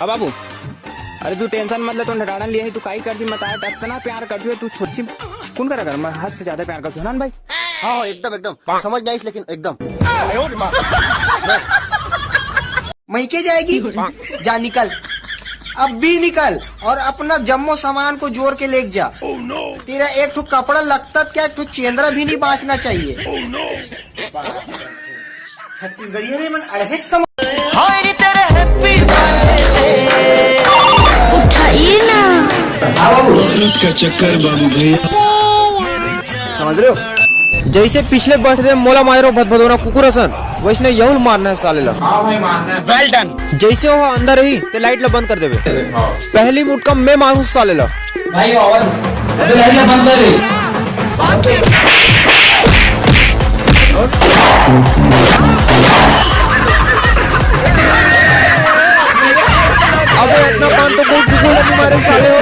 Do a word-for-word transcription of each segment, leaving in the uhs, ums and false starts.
अब बाबू, अरे तू टेंशन मत ले, तू डराना लिया है, तू काई कर दी मत, अतना प्यार कर दियो तू छोटी। कौन करा कर? मैं हद से ज्यादा प्यार कर ना भाई। हाँ, हाँ, एकदम, एकदम। समझ नहीं आइस, लेकिन एकदम। मइके जाएगी? जा निकल, अब भी निकल और अपना जम्मो सामान को जोर के लेके जा। तेरा एक ठो कपड़ा लगता क्या, एक ठो चेंदरा भी नहीं बांचना चाहिए। छत्तीसगढ़िया ने मन अड़हेक समझ। उठाइए ना। औरत का चक्कर बाबू भैया। समझ रहे हो? जैसे पिछले बर्थडे मोला मारो भदभदोना कुकुर असन, वैसने यहू ल मारना है साले ला। हाँ भाई, मारना है। Well done। जैसे वो अंदर ही ते लाइट ला बंद कर देवे। पहली मुटका मैं मारू साले ला। भाई, आवाज अबे लाइट ला बंद कर दे। अबे इतना पान तो कोई कुकुर नहीं मारे साले हो।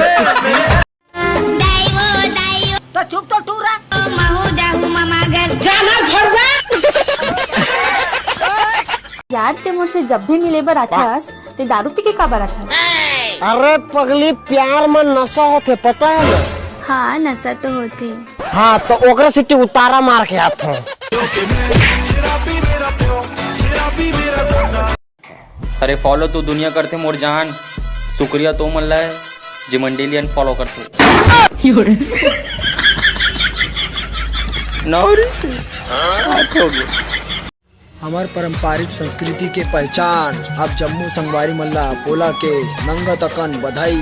तो चुप तो टूरा। महू जाहू मामा घर। जाना भरवा। यार, ते मोर से जब भी मिले बर आथस, ते दारू पी के काबर आथस? अरे पगली, प्यार में नशा होथे, पता है ना? हाँ, नशा तो होथे। हाँ, तो ओकरे सेती उतारा मार के आथों। अरे follow तो दुनिया करथे मोर जान, शुक्रिया तो मन ला है, जेमन daily unfollow करथे। नौरी से बात हो गई। हमर पारंपरिक संस्कृति के पहचान आप जम्मू संगवारी मन ला पोला के नंगत अकन बधाई।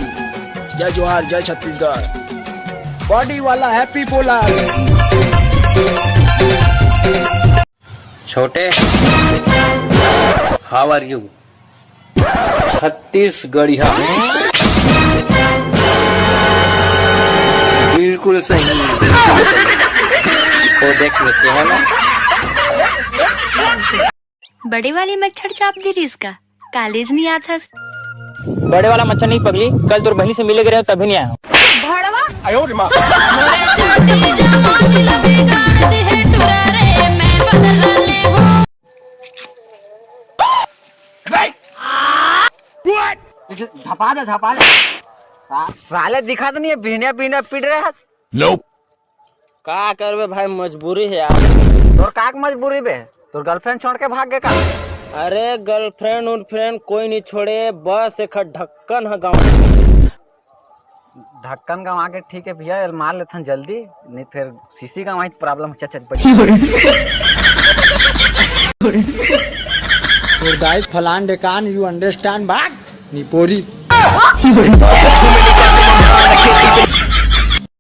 जय जोहार, जय छत्तीसगढ़। बॉडी वाला हैप्पी पोला। छोटे, how are you? छत्तीसगढ़िया। बिल्कुल सही। वो देख लेते हैं ना। बड़े वाले मच्छर चाप दे रही इसका, कॉलेज नहीं आथस। बड़े वाला मच्छर नहीं पगली, कल तोर बहनी से मिले गए रहे तभी नहीं आया हूँ। भड़वा। मोरे छोटी जवानी ला बिगाड़ दे है टुरा रे, मैं बदला ले हूँ। धपा दे, धपा दे। साले दिखा तो नहीं है, बिहनिया बिहनिया पीट रहे हैं। का करबे भाई, मजबूरी है यार। तोर का के मजबूरी बे? तोर girlfriend छोड़ के भाग गे का? अरे girlfriend उर्लफ्रेंड कोई नहीं छोड़े, बस एक ढक्कन ह गाँव। ढक्कन गंवा के ठीक है भैया, एल मार लेथन जल्दी, नहीं फिर सीसी गंवाई problem हो। चल, चल, बढ़िया। तोर दाई फलान ढेकान, you understand, भाग। निपोरी।